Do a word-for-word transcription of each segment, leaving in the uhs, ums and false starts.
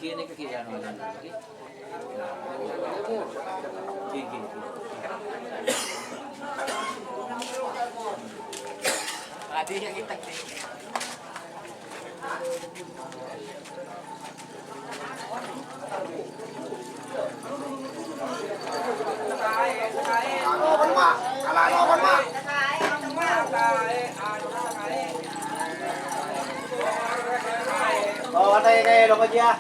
Kene ke kiri anu, anu, anu. Kiri, kiri, kiri. Tadi yang kita. Oh, ada yang kayak lo aja.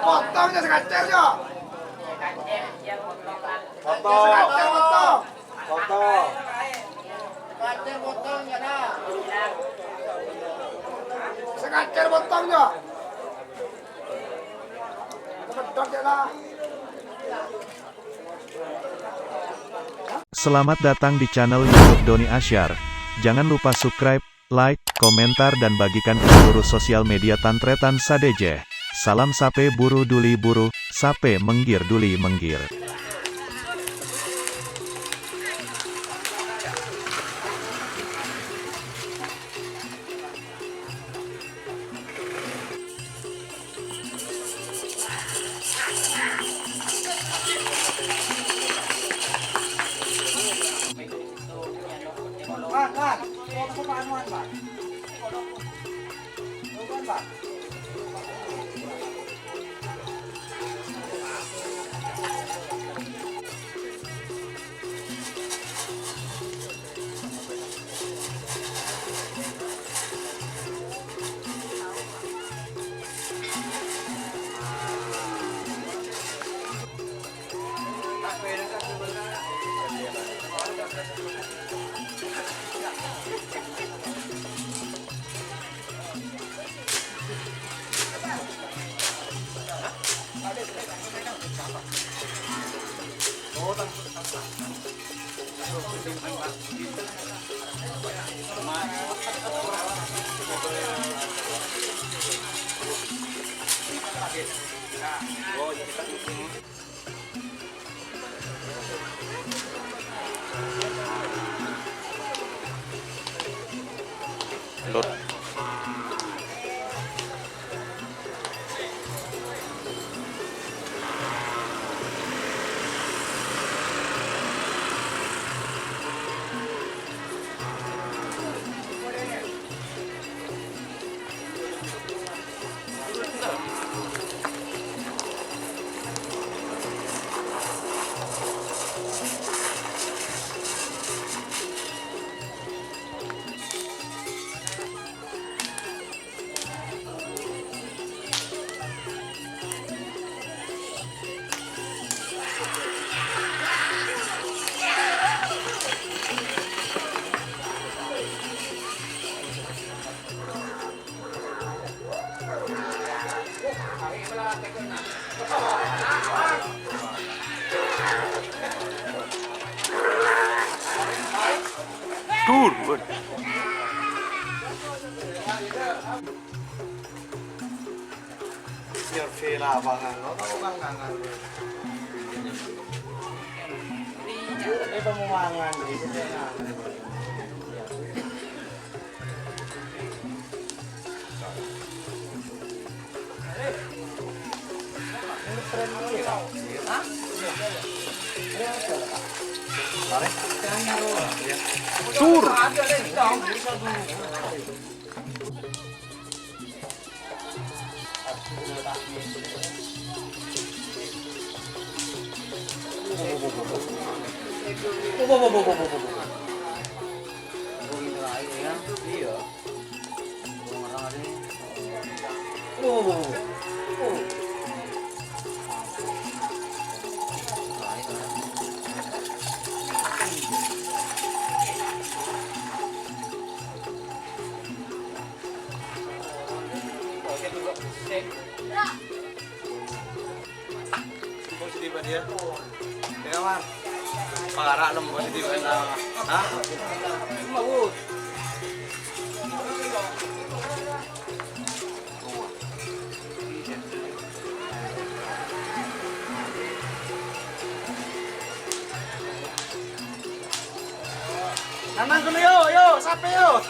Potong aja sekacer, yo. Potong. Sekacer, potong. Foto. Sekacer potong, ya, nah. Sekacer potong, ya. Kepedot, ya, nah. Selamat datang di channel YouTube Doni Asyar. Jangan lupa subscribe, like, komentar, dan bagikan ke seluruh sosial media Tan-Tretan sadhâjâ. Salam sapè buru dhuli buru, sapè mèngghir dhuli mèngghir. Tur. Survei lapangan, lo tau kan ngangan. Ini pemulangan, gitu, ya. Tur. Lembut sedih, Pak, dia. Ya, Mas. Parah lembut sedih, Pak. Hah? Lembut. Nang, nang, kono, yo, yo, sapè, yo.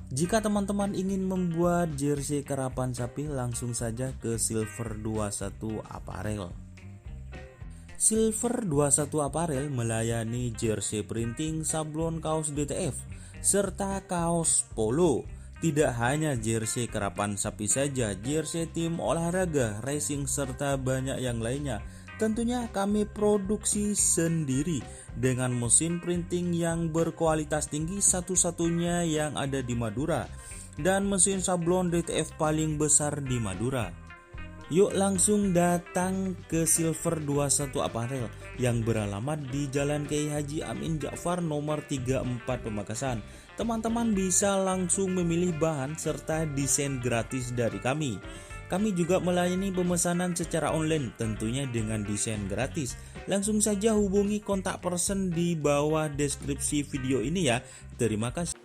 Jika teman-teman ingin membuat jersey karapan sapi, langsung saja ke Silver dua satu Apparel. Silver dua satu Apparel melayani jersey printing, sablon kaos D T F, serta kaos polo. Tidak hanya jersey karapan sapi saja, jersey tim olahraga, racing, serta banyak yang lainnya. Tentunya kami produksi sendiri dengan mesin printing yang berkualitas tinggi, satu-satunya yang ada di Madura, dan mesin sablon D T F paling besar di Madura. Yuk langsung datang ke Silver dua satu Apparel yang beralamat di Jalan Kiai Haji Amin Ja'far nomor tiga empat Pamekasan. Teman-teman bisa langsung memilih bahan serta desain gratis dari kami. Kami juga melayani pemesanan secara online, tentunya dengan desain gratis. Langsung saja hubungi kontak person di bawah deskripsi video ini ya. Terima kasih.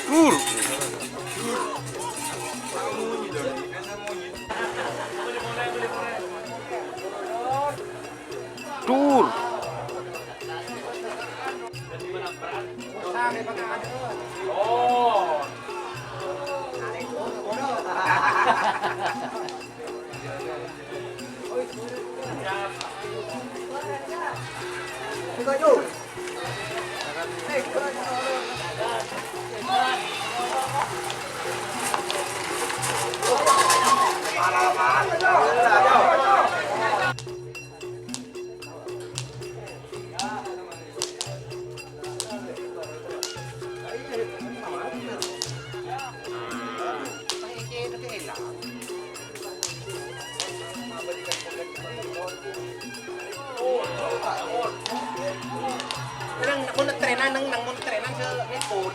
Tur. Tur. Nang, mon trenan, nang, nang, mon trenan se ngikut.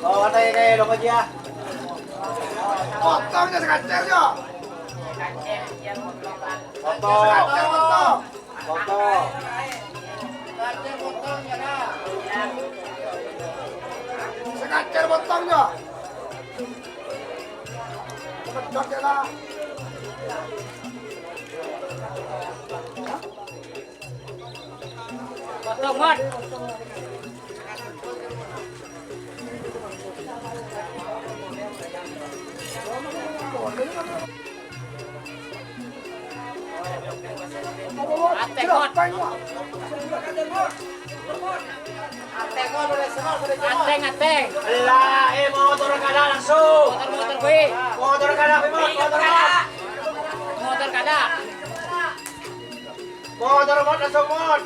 Oh, katai kae lo kajiya. Potong je sakacer, Jo. Potong. Sakacer potong. Potong. Sakacer potong, Jo. Cepet, Jo, ya, lah. Potong, Mat. Ateng, Mat. Ateng, ateng. Ella, eh, motor kada langsung. Motor, motor, gue. Motor kada, Bimo, motor kada. Motor kada. Motor, Mot, langsung, Mot.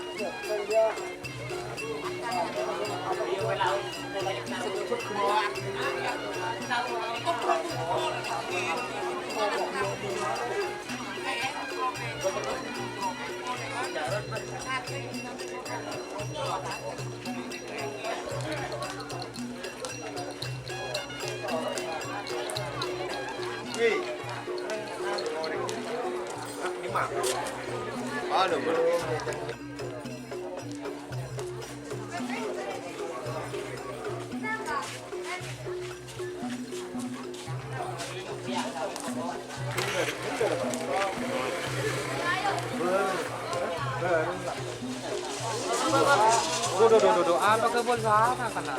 Duh, duh, duh, duh, duh. Apa kebun sana kena?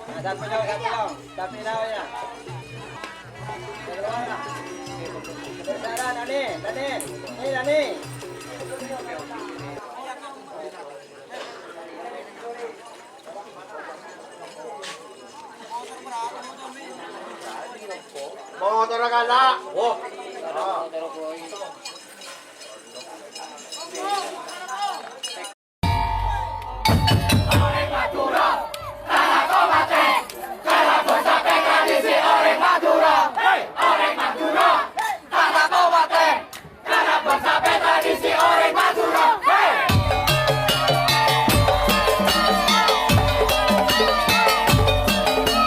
Nah, tapi, tapi, tapi, ya. Motor kada. Wah.